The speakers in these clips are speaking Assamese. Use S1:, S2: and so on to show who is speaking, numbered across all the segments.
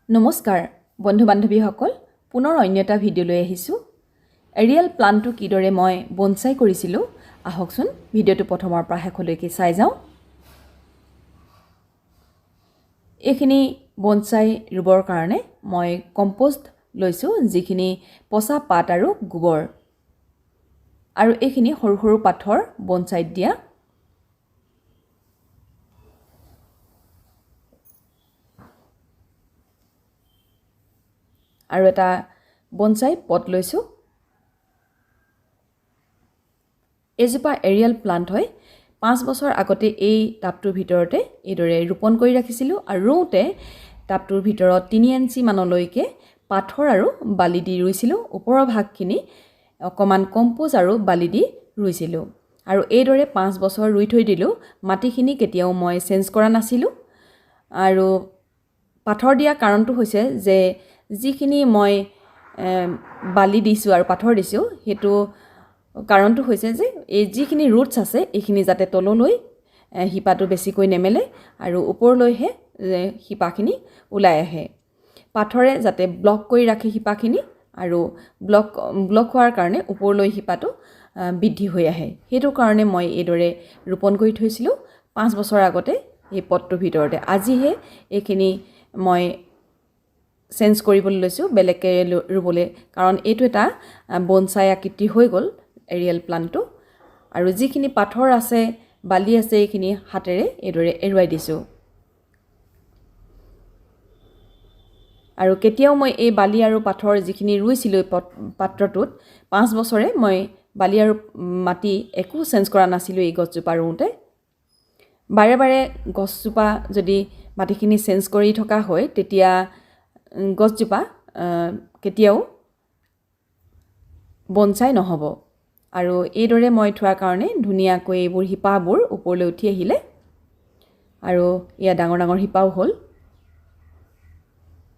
S1: নমস্কাৰ বন্ধু বান্ধৱীসকল, পুনৰ অন্য এটা ভিডিঅ' লৈ আহিছোঁ। এৰিয়েল প্লাণ্টটো কিদৰে মই বনচাই কৰিছিলোঁ, আহকচোন ভিডিঅ'টো প্ৰথমৰ পৰা শেষলৈকে চাই যাওঁ। এইখিনি বনচাই ৰুবৰ কাৰণে মই কম্প'ষ্ট লৈছোঁ, যিখিনি পচা পাত আৰু গোবৰ, আৰু এইখিনি সৰু সৰু পাথৰ বনচাইত দিয়া। আৰু এটা বনচাই পট লৈছোঁ। এইজোপা এৰিয়েল প্লাণ্ট হয়। 5 বছৰ আগতে এই টাবটোৰ ভিতৰতে এইদৰে ৰোপণ কৰি ৰাখিছিলোঁ আৰু ৰুওঁতে টাবটোৰ ভিতৰত 3 ইঞ্চি মানলৈকে পাথৰ আৰু বালি দি ৰুইছিলোঁ। ওপৰৰ ভাগখিনি অকণমান কম্প'জ আৰু বালি দি ৰুইছিলোঁ আৰু এইদৰে 5 বছৰ ৰুই থৈ দিলোঁ। মাটিখিনি কেতিয়াও মই চেঞ্জ কৰা নাছিলোঁ। আৰু পাথৰ দিয়া কাৰণটো হৈছে যে যিখিনি মই বালি দিছোঁ আৰু পাথৰ দিছোঁ, সেইটো কাৰণটো হৈছে যে এই যিখিনি ৰুটছ আছে এইখিনি যাতে তললৈ শিপাটো বেছিকৈ নেমেলে আৰু ওপৰলৈহে শিপাখিনি ওলাই আহে। পাথৰে যাতে ব্লক কৰি ৰাখে শিপাখিনি আৰু ব্লক হোৱাৰ কাৰণে ওপৰলৈ শিপাটো বৃদ্ধি হৈ আহে। সেইটো কাৰণে মই এইদৰে ৰোপণ কৰি থৈছিলোঁ 5 বছৰ আগতে এই পটটোৰ ভিতৰতে। আজিহে এইখিনি মই চেঞ্জ কৰিবলৈ লৈছোঁ, বেলেগকৈ ৰুবলৈ, কাৰণ এইটো এটা বনচাই আকৃতি হৈ গ'ল এৰিয়েল প্লাণ্টটো। আৰু যিখিনি পাথৰ আছে, বালি আছে, এইখিনি হাতেৰে এইদৰে এৰুৱাই দিছোঁ। আৰু কেতিয়াও মই এই বালি আৰু পাথৰ যিখিনি ৰুইছিলোঁ পাত্ৰটোত 5 বছৰে মই বালি আৰু মাটি একো চেঞ্জ কৰা নাছিলোঁ এই গছজোপা ৰুওঁতে। বাৰে বাৰে গছজোপা যদি মাটিখিনি চেঞ্জ কৰি থকা হয় তেতিয়া গছজোপা কেতিয়াও বনচাই নহ'ব। আৰু এইদৰে মই থোৱাৰ কাৰণে ধুনীয়াকৈ এইবোৰ শিপাবোৰ ওপৰলৈ উঠি আহিলে আৰু এয়া ডাঙৰ ডাঙৰ শিপাও হ'ল।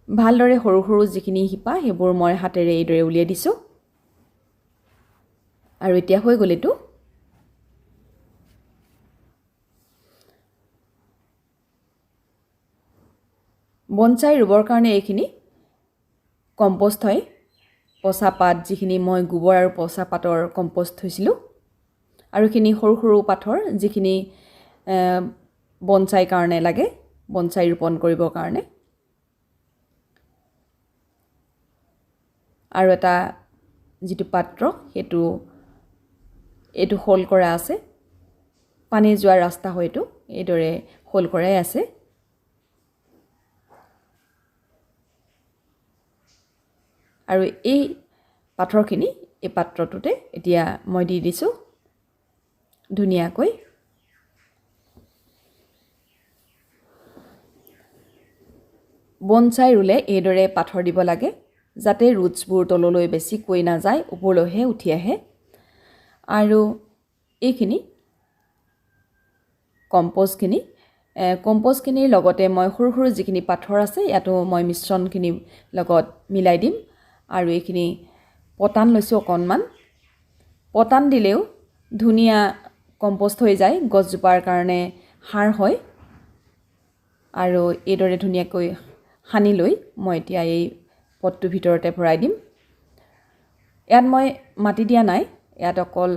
S1: ভালদৰে সৰু সৰু যিখিনি শিপা সেইবোৰ মই হাতেৰে এইদৰে উলিয়াই দিছোঁ। আৰু এতিয়া হৈ গ'ল এইটো। বনচাই ৰুবৰ কাৰণে এইখিনি কম্প'ষ্ট হয়, পচা পাত যিখিনি মই গোবৰ আৰু পচা পাতৰ কম্প'ষ্ট থৈছিলোঁ, আৰু এইখিনি সৰু সৰু পাথৰ যিখিনি বনচাই কাৰণে লাগে, বনচাই ৰোপণ কৰিবৰ কাৰণে। আৰু এটা যিটো পাত্ৰ সেইটো এইটো হোল কৰা আছে, পানী যোৱাৰ ৰাস্তা হয় এইটো, এইদৰে হোল কৰাই আছে। আৰু এই পাথৰখিনি এই পাত্ৰটোতে এতিয়া মই দি দিছোঁ ধুনীয়াকৈ। বনচাই ৰুলে এইদৰে পাথৰ দিব লাগে যাতে ৰুটছবোৰ তললৈ বেছিকৈ নাযায়, ওপৰলৈহে উঠি আহে। আৰু এইখিনি কম্প'জখিনিৰ লগতে মই সৰু সৰু যিখিনি পাথৰ আছে ইয়াতো মই মিশ্ৰণখিনিৰ লগত মিলাই দিম। আৰু এইখিনি পটান লৈছোঁ অকণমান, পটান দিলেও ধুনীয়া কম্প'ষ্ট হৈ যায়, গছজোপাৰ কাৰণে সাৰ হয়। আৰু এইদৰে ধুনীয়াকৈ সানি লৈ মই এতিয়া এই পটটোৰ ভিতৰতে ভৰাই দিম। ইয়াত মই মাটি দিয়া নাই, ইয়াত অকল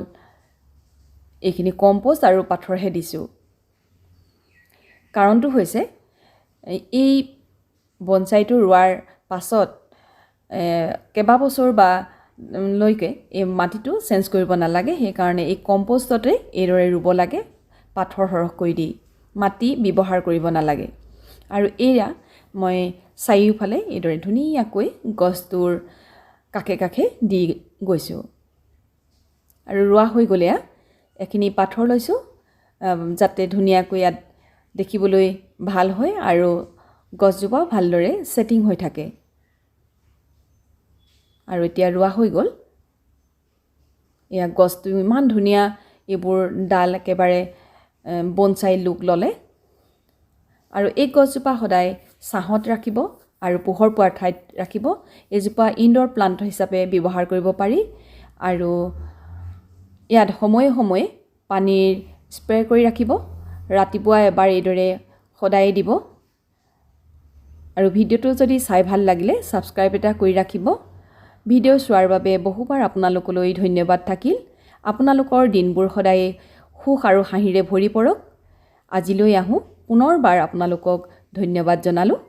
S1: এইখিনি কম্প'ষ্ট আৰু পাথৰহে দিছোঁ। কাৰণটো হৈছে এই বনচাইটো ৰোৱাৰ পাছত কেইবাবছৰ বা লৈকে এই মাটিটো চেঞ্জ কৰিব নালাগে, সেইকাৰণে এই কম্প'ষ্টতে এইদৰে ৰুব লাগে, পাথৰ সৰহকৈ দি, মাটি ব্যৱহাৰ কৰিব নালাগে। আৰু এয়া মই চাৰিওফালে এইদৰে ধুনীয়াকৈ গছটোৰ কাষে কাষে দি গৈছোঁ। আৰু ৰোৱা হৈ গ'ল। এয়া এইখিনি পাথৰ লৈছোঁ যাতে ধুনীয়াকৈ ইয়াত দেখিবলৈ ভাল হয় আৰু গছজোপাও ভালদৰে ছেটিং হৈ থাকে। আৰু এতিয়া ৰোৱা হৈ গ'ল। এয়া গছটো ইমান ধুনীয়া, এইবোৰ ডাল একেবাৰে বনচাই লুক ল'লে। আৰু এই গছজোপা সদায় ছাঁহত ৰাখিব আৰু পোহৰ পোৱাৰ ঠাইত ৰাখিব। এইজোপা ইনড'ৰ প্লাণ্ট হিচাপে ব্যৱহাৰ কৰিব পাৰি। আৰু ইয়াত সময়ে সময়ে পানীৰ স্প্ৰে' কৰি ৰাখিব, ৰাতিপুৱা এবাৰ এইদৰে সদায়ে দিব। আৰু ভিডিঅ'টো যদি চাই ভাল লাগিলে ছাবস্ক্ৰাইব এটা কৰি ৰাখিব। ভিডিঅ' চোৱাৰ বাবে বহুবাৰ আপোনালোকলৈ ধন্যবাদ থাকিল। আপোনালোকৰ দিনবোৰ সদায় সুখ আৰু হাঁহিৰে ভৰি পৰক। আজিলৈ আহোঁ, পুনৰবাৰ আপোনালোকক ধন্যবাদ জনালোঁ।